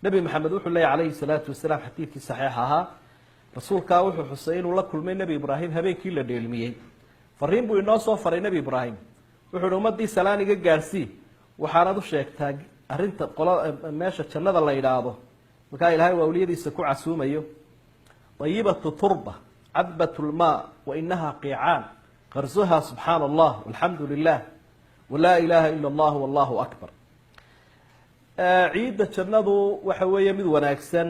Nebi Maxamed wuxuu leeyay calayhi salaatu wasalaam, xadiidkii saxiix ahaa, rasuulkaa wuxuu xusay inuu la kulmay Nebi Ibraahim habeenkii la dheelmiyey. Fariin buu inoo soo faray Nebi Ibraahim. Wuxuu uhi: "Ummadii salaan iga gaarsii, waxaanad u sheegtaa arrinta qola meesha jannada la yidhaahdo." Markaa Ilaahay waa awliyadiisa ku casuumayo. طayibatu turba, cadbat lmaa, wa inaha qiicaan, qarsuha subxaana Allah, alxamdu lilah, walaa ilaha ila allah, wallahu akbar. Ciidda jannadu waxa weeye mid wanaagsan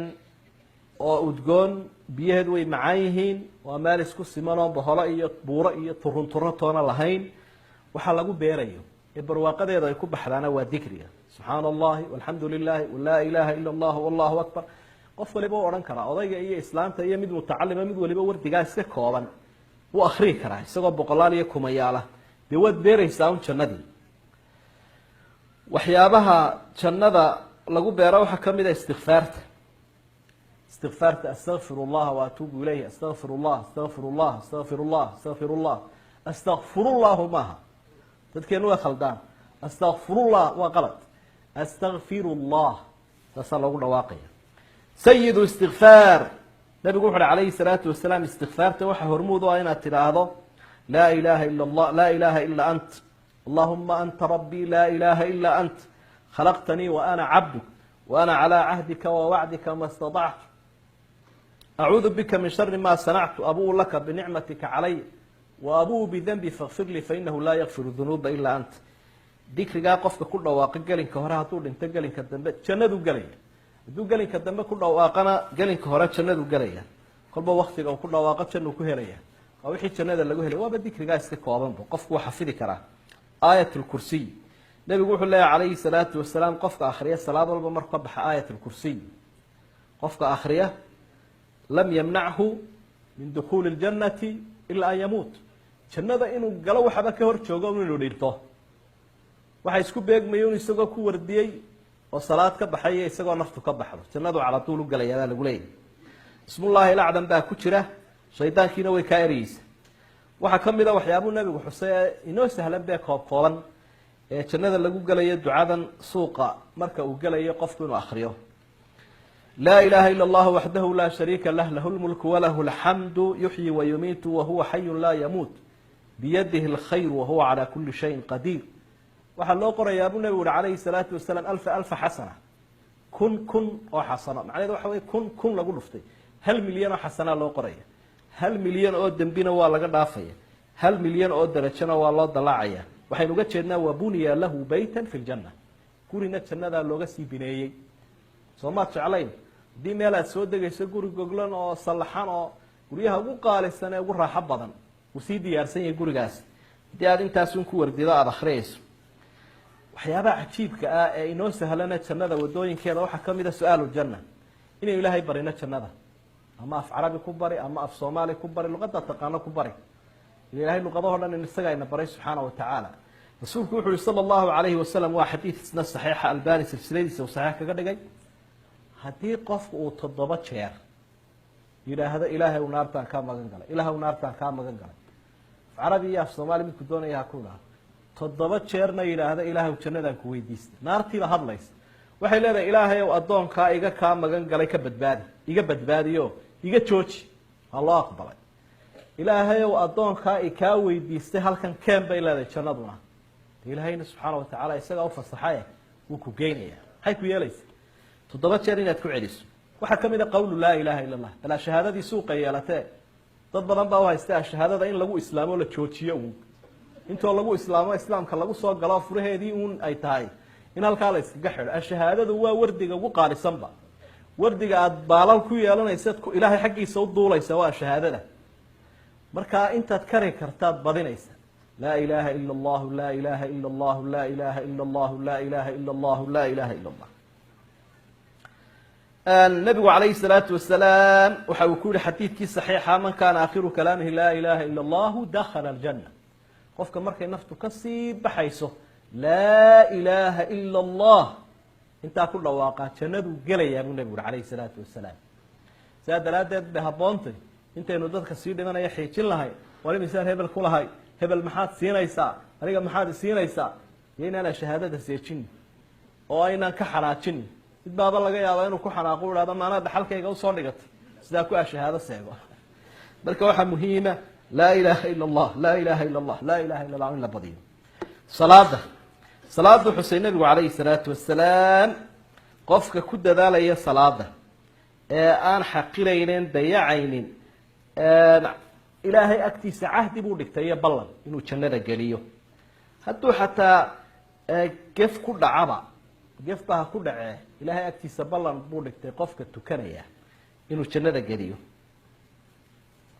oo udgoon, biyaheedu way macaan yihiin. Waa meel isku simanoo boholo iyo buuro iyo turunturo toona lahayn. Waxaa lagu beerayo ee barwaaqadeeda ay ku baxdaana waa dikriga subxaana allahi, walxamdu lilahi, walaa ilaha ila allah, wallahu akbar. Qof waliba u odhan karaa, odayga iyo islaamta iyo mid mutacalima, mid waliba wardigaa iska kooban wuu akriyi karaa isagoo boqolaal iyo kumayaala. Dee waad beeraysaa un jannadii. Waxyaabaha jannada lagu beero waxaa kamid a istikfaarta. Istikfaarta, astaqfir llaha wa atuubu ilayh, astaqfir llah, astaqfir llah, astaqfir llah, astaqfir llah. Astaqfirullahu maaha, dadkeenu waa khaldaan. Astaqfirullah waa qalad, astaqfir llah, saasaa loogu dhawaaqaya. Sayidu istikfaar, nabigu wuxu uhi calayhi salaatu wasalaam, istikfaarta waxa hormuud u ah inaad tidhaahdo: laa ilaha ila allah, laa ilaha ila ant, allahuma anta rabbii, laa ilaha ila ant, khalaqtanii wa ana cabduk, wa ana calaa cahdika wa wacdika ma staطactu, acuudu bika min shari ma sanactu, abuu laka binicmatika calay wa abuu bidanbi, fakfir lii fainahu laa yakfiru dunuuba ilaa ant. Dikrigaa qofka ku dhawaaqa gelinka hore, hadduu dhinto gelinka dambe jannadu gelaya. Hadduu gelinka dambe ku dhawaaqana, gelinka hore jannadu gelaya. Kolba waktiga uu ku dhawaaqo jannuu ku helaya. Waa wixii jannada lagu helay, waaba dikrigaa iska koobanba, qofku waa xafidi karaa. Aayat lkursiy, nebigu wuxuu leeyahy calayhi salaatu wasalaam, qofka akhriya salaad walba markuu ka baxa aayat lkursiy, qofka akhriya, lam yamnachu min dukhuuli ljannati ilaa an yamuut. Jannada inuu galo waxaba ka hor joogo inuu dhinto. Waxa isku beegmaya un isagoo ku wardiyey oo salaad ka baxay, isagoo naftu ka baxdo, jannadu calatuul u galaya baa lagu leeyahy. Ismullaahi alacdam baa ku jira, shaydaankiina way kaa ereyeysa. Waxaa ka mid a waxyaabuu nabigu xusay ee inoo sahlan bee koob kooban ee jannada lagu gelayo, ducadan suuqa marka uu gelayo qofku inuu akriyo: laa ilaha ila allahu waxdahu laa shariika lah, lahu lmulku walahu alxamdu, yuxyi wayumiitu, wahuwa xayun laa yamuut, biyadihi alkhayr, wahuwa calaa kuli shayin qadiir. Waxaa loo qorayaa buu nabigu uhi calayhi salaatu wasalaam alfa alfa xasana, 1000 kun oo xasano. Macnaheed waxa wey 1000 kun lagu dhuftay 1 milyan oo xasanaa loo qoraya, 1 milyan oo dembina waa laga dhaafaya, 1 milyan oo darajona waa loo dalaacaya. Waxaynu uga jeednaa wa buniya lahu beytan fi ljanna, gurina jannadaa looga sii bineeyey. Soo maad jeclayn haddii meel aad soo degayso guri goglan oo sallaxan oo guryaha ugu qaalisan ee ugu raaxo badan uu sii diyaarsan yahay gurigaas, haddii aad intaasun ku wardido aada akhriyayso? Waxyaabaha cajiibka ah ee inoo sahlana jannada wadooyinkeeda waxaa kamid a su-aalu ljanna, inaynu Ilaahay barino jannada. Ama af Carabi ku bari, ama af Soomaali ku bari, luqadda taqaano ku bari. Ilahay luqadahoo dhan isagaa ina baray subxaana wa tacaala. Rasuulku wuxu uhi sala allahu alayhi wasalam, waa xadiid isna saxiixa, Albani silsiladiisa uu saxiix kaga dhigay, haddii qofku uu 7 jeer yidhaahdo: "Ilaahay u naartaan kaa magan galay, ilahay u naartaan kaa magan galay," af Carabi iyo af Soomaali midku doonaya ha ku idhaahdo, 7 jeerna yidhaahda: "Ilaahay jannadaan ku weydiista," naartiiba hadlaysa. Waxay leedahay: "Ilaahay ow, addoonkaa iga kaa magan galay ka badbaadi, iga badbaadiyo, iga jooji." Waa loo aqbalay. "Ilaahay ow, addoonkaa i kaa weydiistay halkan keen," bay leedahay jannaduna. De Ilaahayna subxaana watacaala isagaa ufasaxaye wuu ku geynaya. Maxay ku yeelaysa 7 jeer inaad ku celiso? Waxaa kamid a qawlu laa ilaha ila allah. Balaa shahaadadii suuqa yeelatee, dad badan baa uhaysta shahaadada in lagu islaamo la joojiyo uun, intoo lagu islaamo islaamka lagu soo galo furaheedii uun ay tahay in halkaa la iskaga xidho. Ashahaadadu waa wardiga ugu qaalisanba, wardiga aada baalal ku yeelanaysa, Ilaahay xaggiisa u duulaysa, waa shahaadada. Markaa intaad kari kartaad badinaysa: laa ilaha ila allahu, laa ilaha ila allahu, laa ilaha ila allahu, laa ilaha ila allahu, laa ilaha ila allah. Nabigu calayhi salaatu wasalaam waxa uu ku yihi xadiidkii saxiixa: man kana aakhiru kalaamihi laa ilaha ila allahu dakhala aljanna. Qofka markay naftu kasii baxayso laa ilaha ila allah intaa ku dhawaaqaa, jannaduu gelayaa buu nebigu uri calayhi salaatu wasalaam. Sidaa daraaddeed bay habboontay intaynu dadka sii dhimanaya xiijin lahay: war imisaan hebel ku lahay? Hebel maxaad siinaysaa? Aniga maxaad isiinaysaa? Iyo inaanaan shahaadada seejin oo aynaan ka xanaajin. Mid baaba laga yaabaa inuu ku xanaaqo, ihahdo maanaa dhaxalkayga usoo dhigatay, sidaa ku ashahaado seego. Marka waxaa muhiima laa ilaha ila allah, laa ilaha ila allah, laa ilaha illa allah in la badiyo. Salaada, salaadu xusay nabigu calayhi salaatu wasalaam, qofka ku dadaalaya salaada ee aan xaqiraynin, dayacaynin, Ilaahay agtiisa cahdi buu dhigtay iyo ballan inuu jannada geliyo. Hadduu xataa gef ku dhacaba, gefba ha ku dhacee, Ilaahay agtiisa ballan buu dhigtay qofka tukanaya inuu jannada geliyo.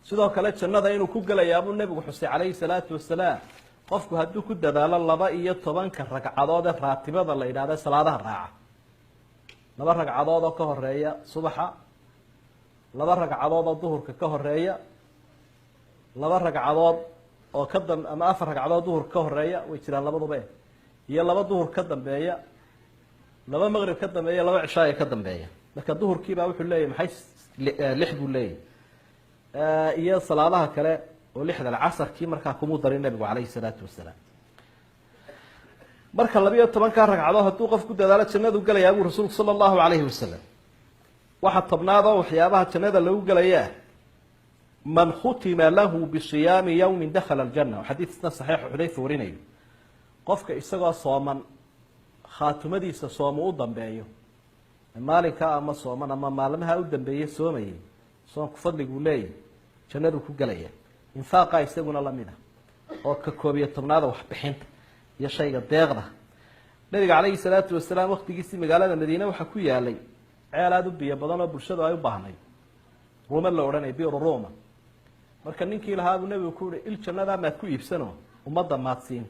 Sidoo kale jannada inuu ku gelayaabuu nebigu xusay calayhi salaatu wasalaam qofku hadduu ku dadaalo 12-ka ragcadood ee raatibada la yidhahda, salaadaha raaca: 2 ragcadood oo ka horeeya subaxa, 2 ragcadood oo duhurka ka horeeya, 2 ragcadood oo ka dam ama 4 ragcadood duhurka ka horeeya, way jiraan labaduba, iyo 2 duhur ka dambeeya, 2 maqrib ka dambeeya, 2 cishaaya ka dambeeya. Marka duhurkiibaa wuxuu leeyahy maxay, 6 buu leeyahy, iyo salaadaha kale oo 6dan. Casarkii markaa kumuu darin nabigu calayhi salaatu wasalaam. Marka 12-kaa ragcadood hadduu qof ku dadaalo, jannadu gelayaa buu rasuulku sala allahu calayhi wasalam. Waxaa tobnaad oo waxyaabaha jannada lagu gelayaa: man khutima lahu bisiyaami yawmin dakhala aljanna. Xadiid isna saxiixu Xudayfa warinayo. Qofka isagoo sooman khaatumadiisa soomu u dambeeyo, maalinkaa ama sooman ama maalmaha u dambeeye soomayay, soonku fadliguu leeyahy, jannaduu ku gelaya. Infaaqa isaguna lamid ah oo ka 11aada, waxbixinta iyo shayga deeqda. Nabiga calayhi salaatu wasalaam waktigiisii magaalada Madiine waxaa ku yaalay ceel aada u biyo badan oo bulshadu ay u baahnay, Ruuma la odhanaya, Biru Ruma. Marka ninkii lahaa buu nabigu ku yihi: "Il jannadaa maad ku iibsano, ummadda maad siin?"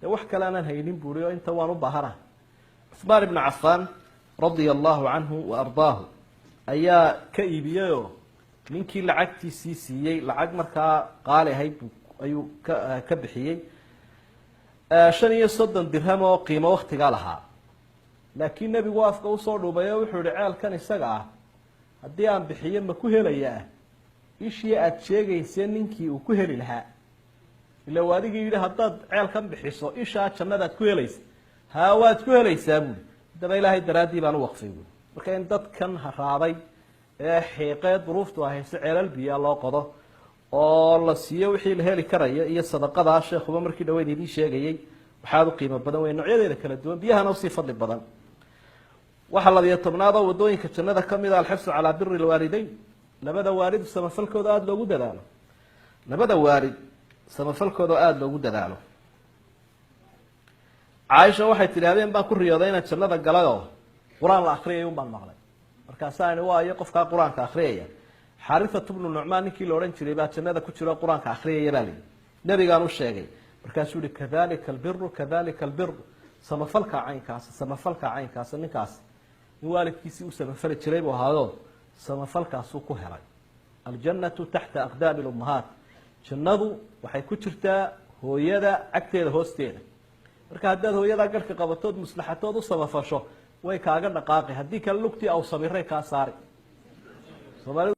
"Dee wax kale aanan haynin," buuri, "oo inta waan u baahana." Cuثmaan ibnu Cafaan radia allahu canhu wa ardaahu ayaa ka iibiyeyoo ninkii lacagtiisii siiyey. Lacag markaa qaali ahayd ayuu ka bixiyey, 35 dirham oo qiimo waktigaa lahaa. Laakiin nebigu afka usoo dhuubay oo wuxuu yihi: "Ceelkan isaga ah haddii aan bixiyo, ma ku helayaa ishii aada sheegaysee ninkii uu ku heli lahaa? Ila waa adigii yidhi haddaad ceelkan bixiso ishaa jannadaad ku helaysa." "Haa, waad ku helaysaa," buuli. "Haddaba Ilaahay daraaddii baan u waqfay," buuli. Marka in dadkan haraaday ee xiiqee duruuftu ahayse ceelal biyaa loo qodo oo la siiyo wixii la heli karayo, iyo sadaqadaa sheekhuba markii dhaweyd idiin sheegayey, waxaad u qiimo badan wey, noocyadeeda kala duwan, biyahana usii fadli badan. Waxaa 12aad oo wadooyinka jannada kamid a alxirsu calaa biri lwaalideyn, labada waalid samafalkooda aada loogu dadaalo, labada waalid samafalkooda aada loogu dadaalo. Caaisha waxay tidhi: "Habeen baan ku riyooday inaan jannada galayoo qur-aan la akriyay un baan maqlay. Markaasaani waayo qofkaa qur-aanka akriyaya?" Xaarithatu bnu Nucmaan ninkii la odhan jiray baa jannada ku jiro qur-aanka akriyaya baa layihi. Nabigaan u sheegay. Markaasuu yihi: "Kadalika albiru, kadalika albiru, samafalka caynkaas, samafalka caynkaas." Ninkaas in waalidkiisii u samafali jiray buu ahaado, samafalkaasuu ku helay. Aljannatu taxta aqdaami lummahaat, jannadu waxay ku jirtaa hooyada cagteeda hoosteeda. Marka haddaad hooyadaa garhka qabatood, maslaxatood u samafasho, way kaaga dhaqaaqi. Haddii kale lugtii aw samiray kaa saari. Soomaalidu.